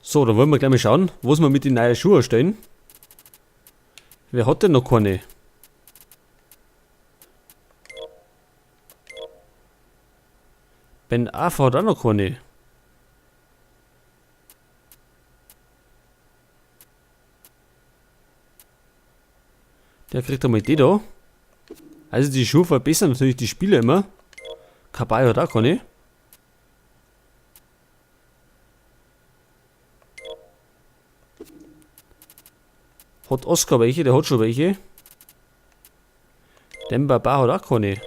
So, dann wollen wir gleich mal schauen, was wir mit den neuen Schuhen stellen. Wer hat denn noch keine? Ben Arfa hat auch noch keine. Der kriegt einmal die da. Also die Schuhe verbessern natürlich die Spieler immer. Kabay hat auch keine. Hat Oscar welche? Der hat schon welche. Demba Ba hat auch keine.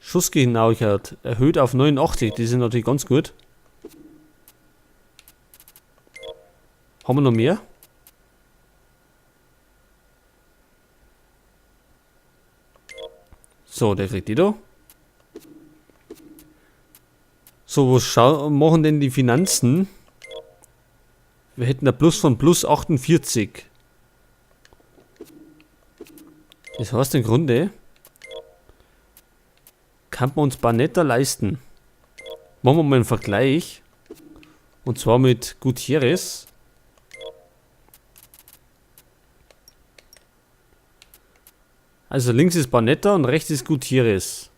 Schussgenauigkeit erhöht auf 89. Die sind natürlich ganz gut. Haben wir noch mehr? So, der kriegt die da. So, was machen denn die Finanzen? Wir hätten ein Plus von plus 48. Das heißt im Grunde, kann man uns Barnetta leisten. Machen wir mal einen Vergleich. Und zwar mit Gutierrez. Also links ist Barnetta und rechts ist Gutierrez.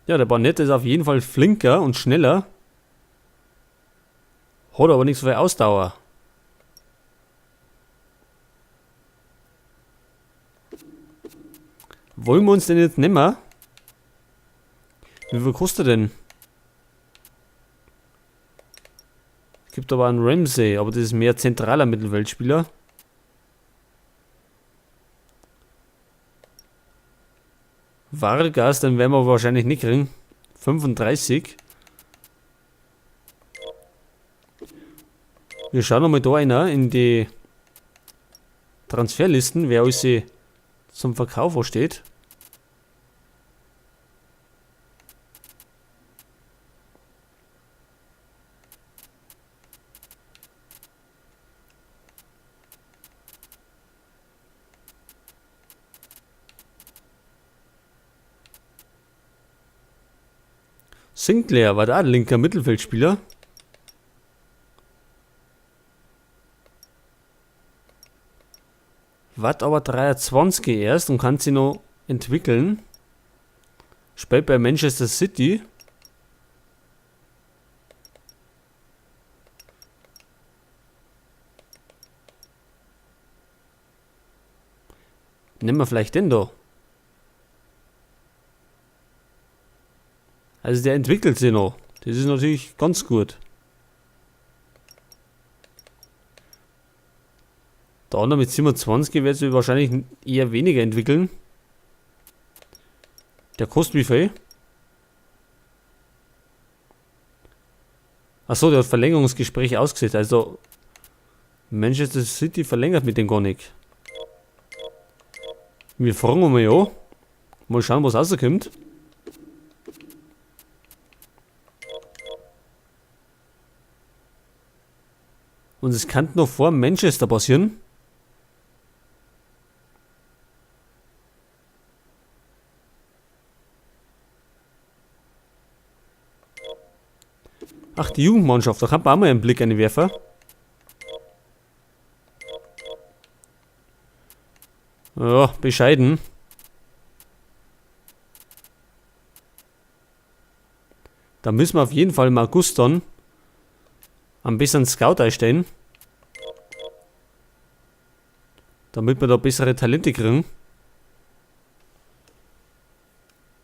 Ja, der Barnetta ist auf jeden Fall flinker und schneller. Hat aber nicht so viel Ausdauer. Wollen wir uns denn jetzt nehmen? Wie viel kostet er denn? Es gibt aber einen Ramsey, aber das ist mehr zentraler Mittelfeldspieler. Vargas, den werden wir wahrscheinlich nicht kriegen. 35. Wir schauen nochmal da rein in die Transferlisten, wer alles zum Verkauf steht. Sinclair war da ein linker Mittelfeldspieler. Wird aber 23 erst und kann sich noch entwickeln. Spielt bei Manchester City. Nehmen wir vielleicht den da. Also der entwickelt sich noch. Das ist natürlich ganz gut. Der andere mit 27 wird sich wahrscheinlich eher weniger entwickeln. Der kostet wie viel? Achso, der hat Verlängerungsgespräche ausgesetzt. Also Manchester City verlängert mit dem gar nicht. Wir fragen mal ja. Mal schauen, was rauskommt. Und es kann noch vor Manchester passieren. Ach, die Jugendmannschaft, da kann man auch mal einen Blick einwerfen. Ja, bescheiden. Da müssen wir auf jeden Fall im August dann am besten Scout einstellen. Damit wir da bessere Talente kriegen.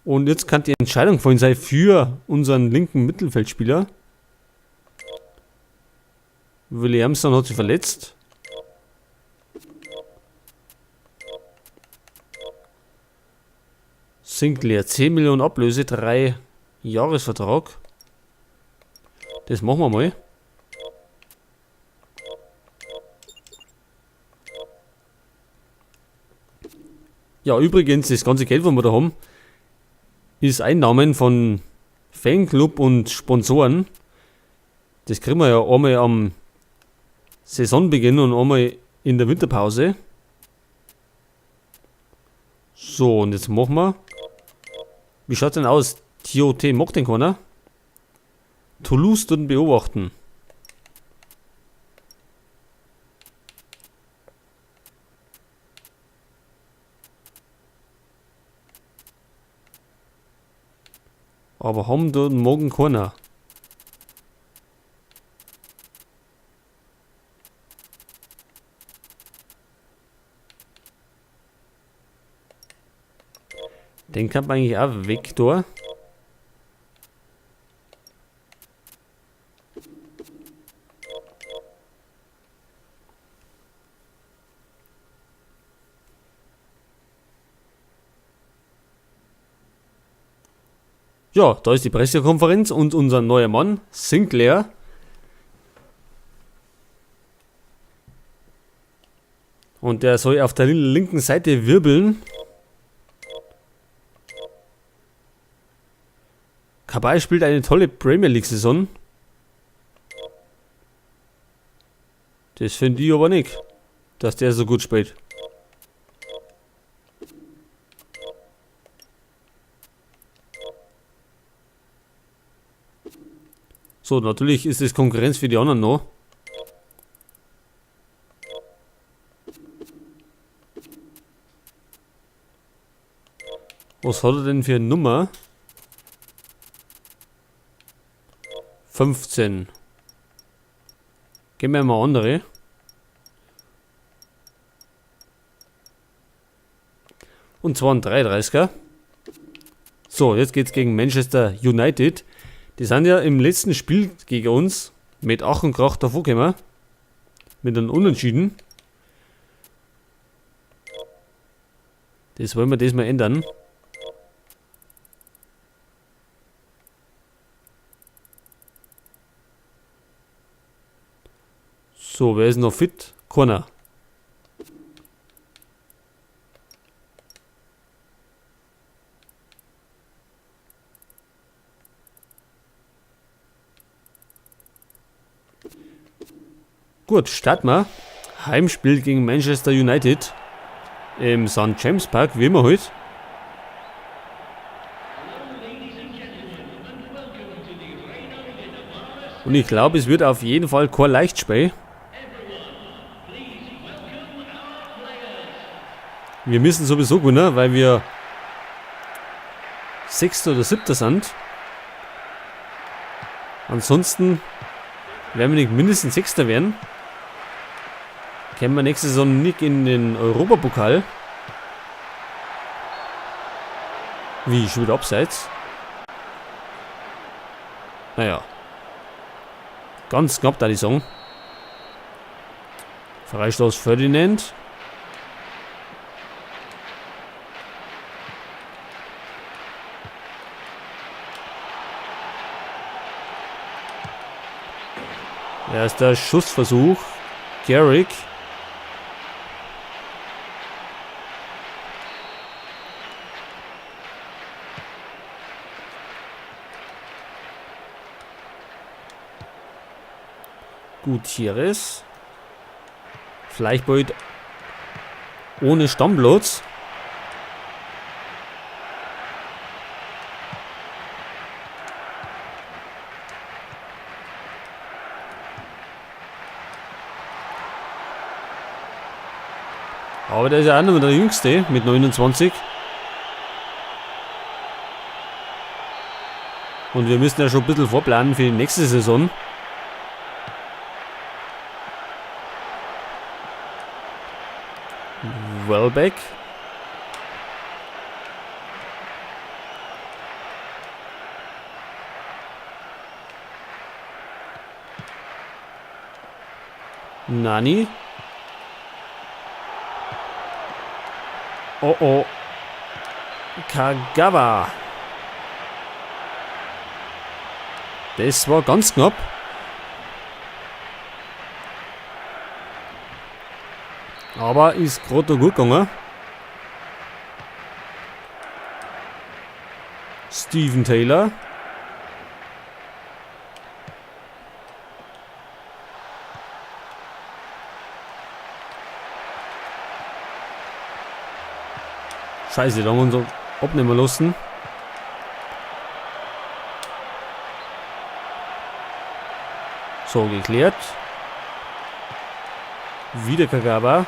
Und jetzt kann die Entscheidung vorhin sein für unseren linken Mittelfeldspieler. Williamson hat sich verletzt. Sinclair, 10 Millionen Ablöse, 3 Jahresvertrag. Das machen wir mal. Ja, übrigens, das ganze Geld, was wir da haben, ist Einnahmen von Fanclub und Sponsoren. Das kriegen wir ja einmal am Saisonbeginn und einmal In der Winterpause. So, und jetzt machen wir. Wie schaut's denn aus? Tioté mag den keiner. Toulouse tut ihn beobachten. Aber haben da morgen keiner. Den kann man eigentlich auch weg da. Ja, da ist die Pressekonferenz und unser neuer Mann, Sinclair. Und der soll auf der linken Seite wirbeln. Cabaye spielt eine tolle Premier League-Saison. Das finde ich aber nicht, dass der so gut spielt. So, natürlich ist es Konkurrenz für die anderen noch. Was hat er denn für eine Nummer? 15. Geben wir mal andere. Und zwar ein 33er. So, jetzt geht's gegen Manchester United. Die sind ja im letzten Spiel gegen uns mit Ach und Krach davor gekommen. Mit einem Unentschieden. Das wollen wir diesmal ändern. So, wer ist noch fit? Keiner. Gut, starten wir. Heimspiel gegen Manchester United im Sankt James Park, wie immer heute. Und ich glaube, es wird auf jeden Fall kein Leichtspiel. Wir müssen sowieso gewinnen, weil wir 6. oder 7. sind. Ansonsten werden wir nicht mindestens 6. werden. Kämen wir nächste Saison nicht in den Europapokal. Wie, schon wieder abseits? Naja. Ganz knapp da die Saison. Freistoß Ferdinand. Erster Schussversuch. Garrick. Gutierrez. Vielleicht bald ohne Stammplatz. Aber der ist ja auch noch der Jüngste mit 29. Und wir müssen ja schon ein bisschen vorplanen für die nächste Saison. Welbeck. Nani. Oh oh. Kagawa. Das war ganz knapp. Aber ist gerade gut gegangen. Steven Taylor. Scheiße, da haben wir uns abnehmen lassen. So, geklärt. Wieder Kagawa.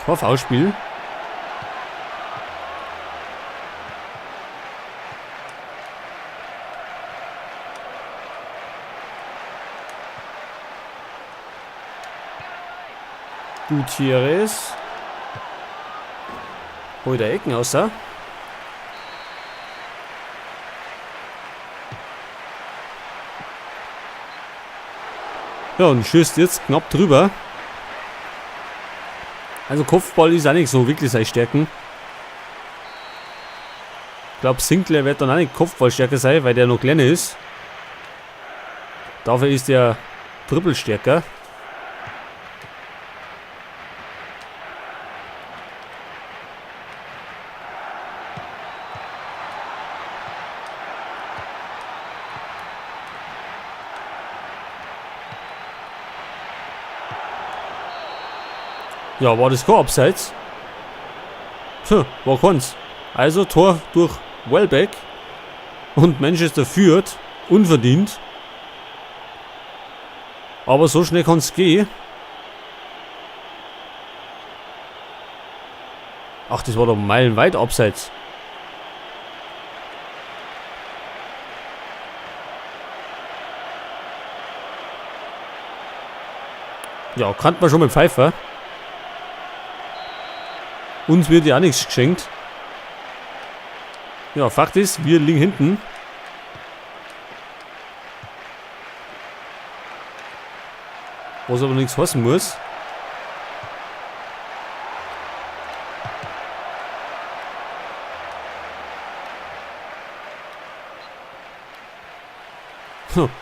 Kein Foulspiel. Gutierrez. Holt der Ecken aus, da. Ja, und schießt jetzt knapp drüber. Also Kopfball ist auch nicht so wirklich seine Stärken. Ich glaub, Sinclair wird dann auch nicht Kopfballstärker sein, weil der noch kleiner ist. Dafür ist der Trippelstärker. Ja, war das kein Abseits? Tja, war keins. Also Tor durch Welbeck. Und Manchester führt. Unverdient. Aber so schnell kann's gehen. Ach, das war doch meilenweit abseits. Ja, kann man schon mit Pfeifer. Uns wird ja auch nichts geschenkt. Ja, Fakt ist, wir liegen hinten. Was aber nichts heißen muss.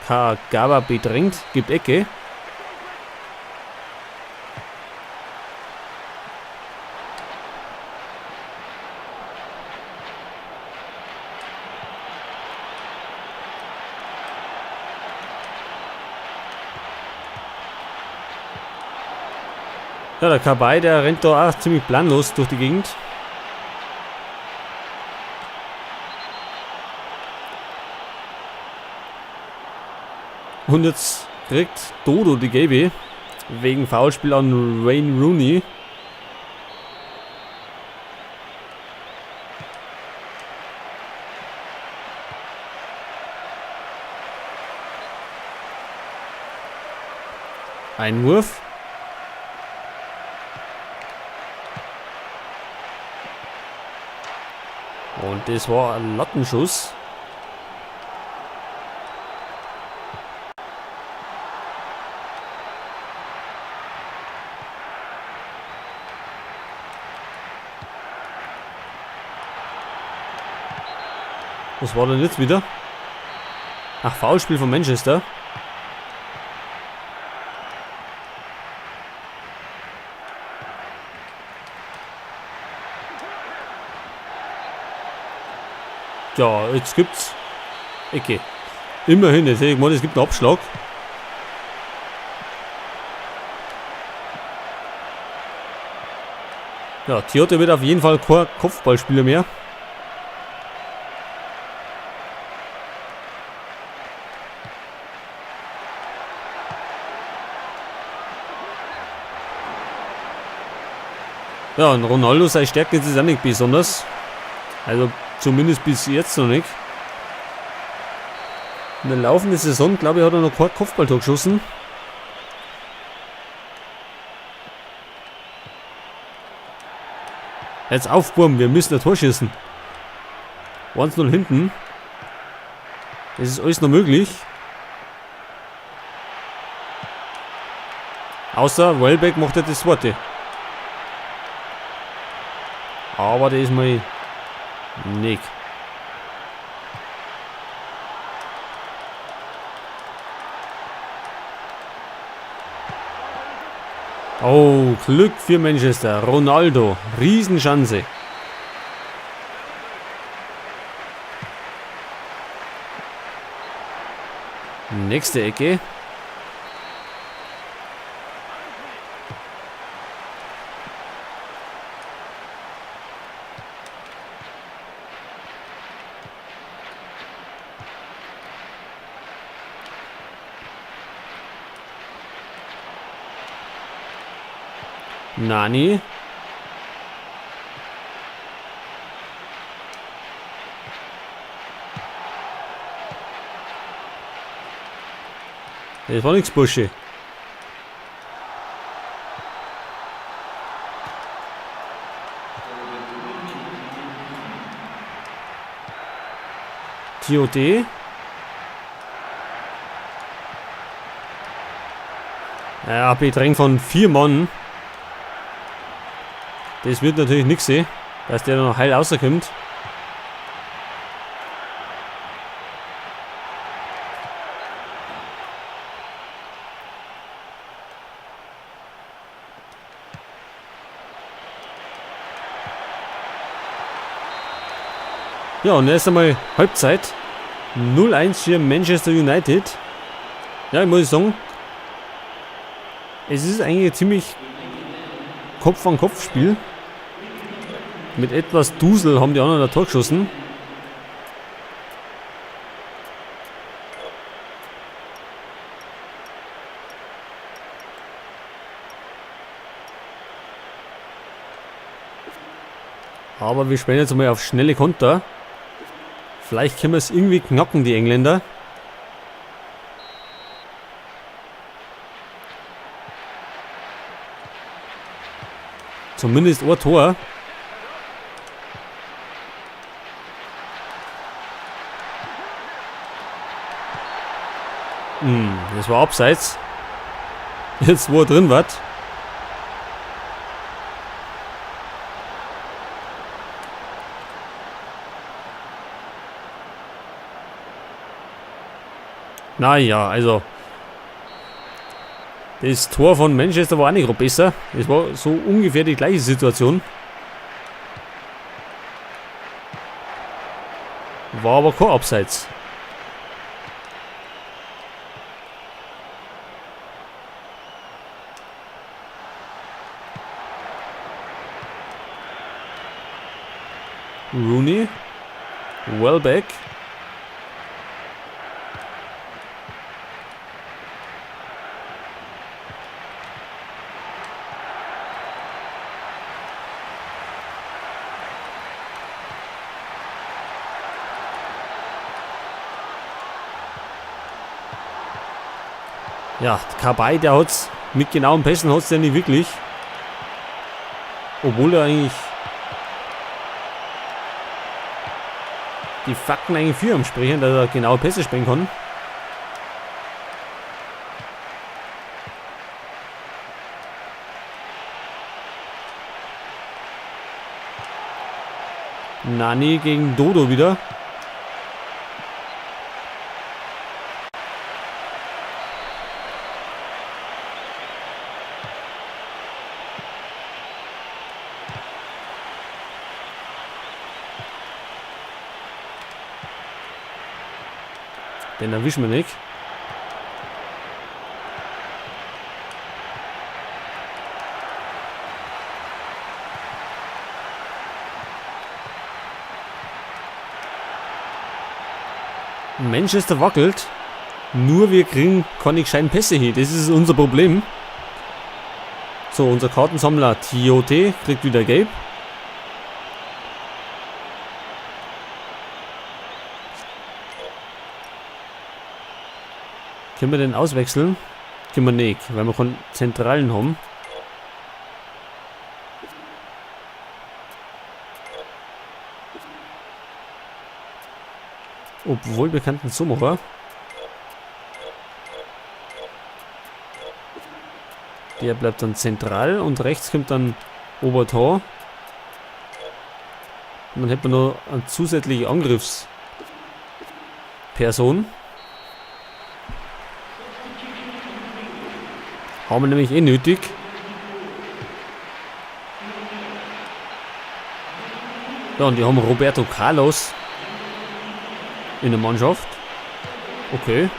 Kagawa bedrängt, gibt Ecke. Ja, der Cabaye, der rennt da auch ziemlich planlos durch die Gegend. Und jetzt kriegt Dodo die Gelbe wegen Foulspiel an Wayne Rooney. Einwurf. Und das war ein Lattenschuss. Was war denn jetzt wieder? Ach, Foulspiel von Manchester. Ja, jetzt gibt's Ecke. Immerhin, jetzt hätte ich gemeint, es gibt einen Abschlag. Ja, Tiote wird auf jeden Fall kein Kopfballspieler mehr. Ja, und Ronaldo, seine Stärke ist auch nicht besonders. Also zumindest bis jetzt noch nicht. In der laufenden Saison, glaube ich, hat er noch kein Kopfballtor geschossen. Jetzt auf, Burm, wir müssen ein Tor schießen. 1-0 hinten. Das ist alles noch möglich. Außer Welbeck macht ja das zweite. Aber das ist mal nicht. Oh, Glück für Manchester. Ronaldo, Riesenchance. Nächste Ecke. Nani. Das war nichts, Bursche. TOD. Ja, bedrängt von 4 Mann. Das wird natürlich nix, dass der noch heil rauskommt. Ja, und erst einmal Halbzeit. 0-1 für Manchester United. Ja, ich muss sagen, es ist eigentlich ein ziemlich Kopf-an-Kopf-Spiel. Mit etwas Dusel haben die anderen ein Tor geschossen. Aber wir spielen jetzt mal auf schnelle Konter. Vielleicht können wir es irgendwie knacken, die Engländer. Zumindest ein Tor. Das war abseits. Jetzt, wo er drin war. Naja, also das Tor von Manchester war auch nicht besser. Es war so ungefähr die gleiche Situation. War aber kein Abseits. Rooney. Welbeck. Ja, Cabaye, der hat's mit genauen Pässen hat's ja nicht wirklich. Obwohl er eigentlich die Fakten eigentlich für ihn sprechen, dass er genaue Pässe spielen kann. Nani gegen Dodo wieder. Den erwischen wir nicht. Manchester wackelt. Nur wir kriegen keine gescheiten Pässe hin. Das ist unser Problem. So, unser Kartensammler Tiote kriegt wieder gelb. Können wir den auswechseln? Können wir nicht, weil wir keinen Zentralen haben. Obwohl wir könnten so machen. Der bleibt dann zentral und rechts kommt dann Obertor. Und dann hätten wir noch eine zusätzliche Angriffsperson. Haben wir nämlich eh nötig. Ja, und die haben Roberto Carlos in der Mannschaft. Okay.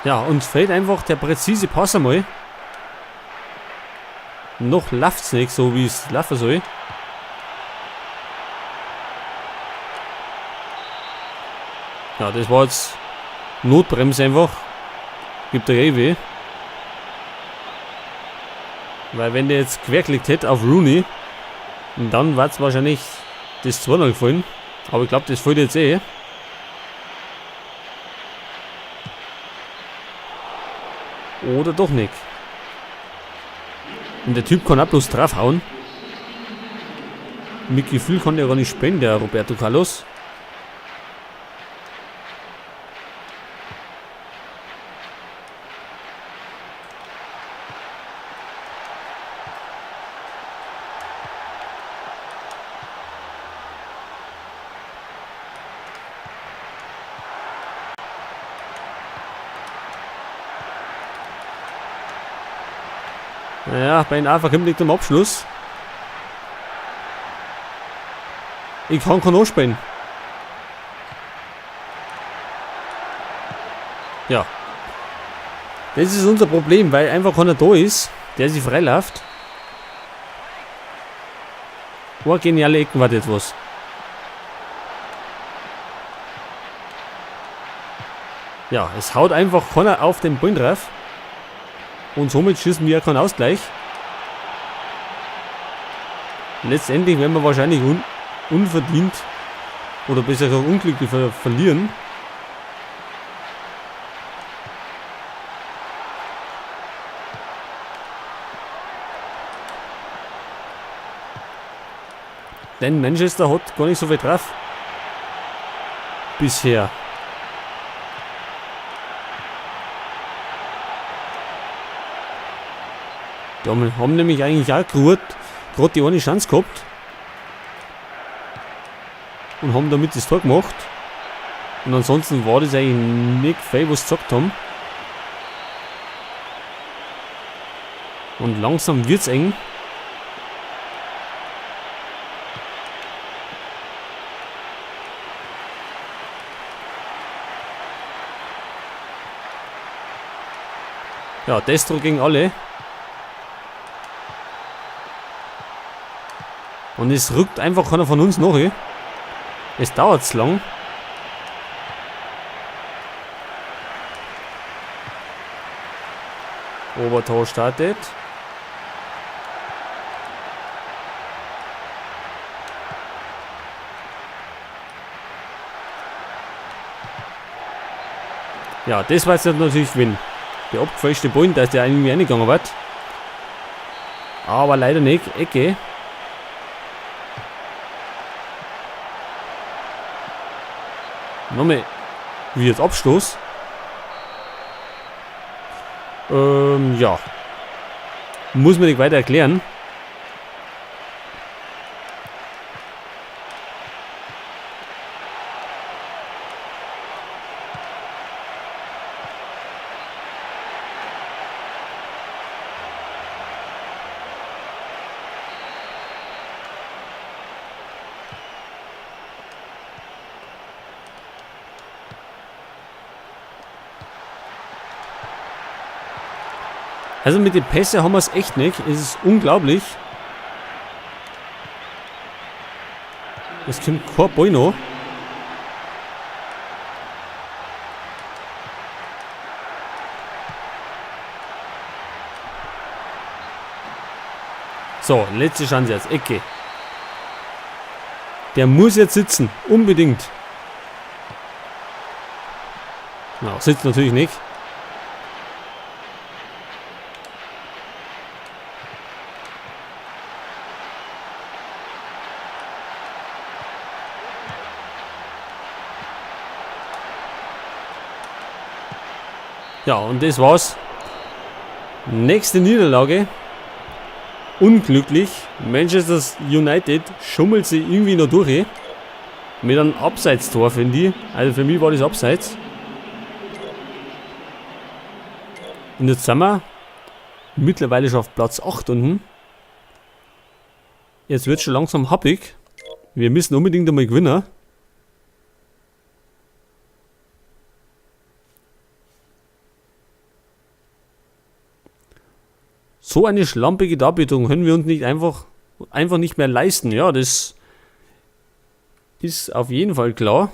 Ja, uns fehlt einfach der präzise Pass einmal. Noch läuft's nicht so, wie es laufen soll. Ja, das war jetzt Notbremse einfach. Gibt der eh weh. Weil wenn der jetzt querklickt hätte auf Rooney, dann war's wahrscheinlich das 2-0 gefallen. Aber ich glaub, das fällt jetzt eh. Oder doch nicht. Und der Typ kann auch bloß draufhauen. Mit Gefühl kann der gar nicht spielen, der Roberto Carlos. Naja, bei den Alpha kommt nicht zum Abschluss. Ich kann keinen anspielen. Ja. Das ist unser Problem, weil einfach keiner da ist, der sich freiläuft. Oh, geniale Ecken war das was. Ja, es haut einfach keiner auf den Ball drauf. Und somit schießen wir ja keinen Ausgleich. Letztendlich werden wir wahrscheinlich unverdient oder besser gesagt unglücklich verlieren. Denn Manchester hat gar nicht so viel drauf. Bisher. Die haben nämlich eigentlich auch grad die eine Chance gehabt. Und haben damit das Tor gemacht. Und ansonsten war das eigentlich nicht viel, was sie gesagt haben. Und langsam wird's eng. Ja, Destro gegen alle. Und es rückt einfach keiner von uns nach. Es dauert zu lang. Obertor startet. Ja, das war jetzt natürlich, wenn der abgefälschte Ball, dass der irgendwie reingegangen wird. Aber leider nicht. Ecke. Nochmal. Wie jetzt Abstoß. Ja. Muss man nicht weiter erklären. Also mit den Pässen haben wir's echt nicht. Es ist unglaublich. Es kommt kein Ball noch. So, letzte Chance jetzt. Ecke. Der muss jetzt sitzen. Unbedingt. Na, sitzt natürlich nicht. Ja, und das war's. Nächste Niederlage. Unglücklich. Manchester United schummelt sich irgendwie noch durch. Mit einem Abseitstor, finde ich. Also für mich war das Abseits. Und jetzt sind wir mittlerweile schon auf Platz 8 unten. Jetzt wird's schon langsam happig. Wir müssen unbedingt einmal gewinnen. So eine schlampige Darbietung können wir uns nicht einfach nicht mehr leisten. Ja, das ist auf jeden Fall klar.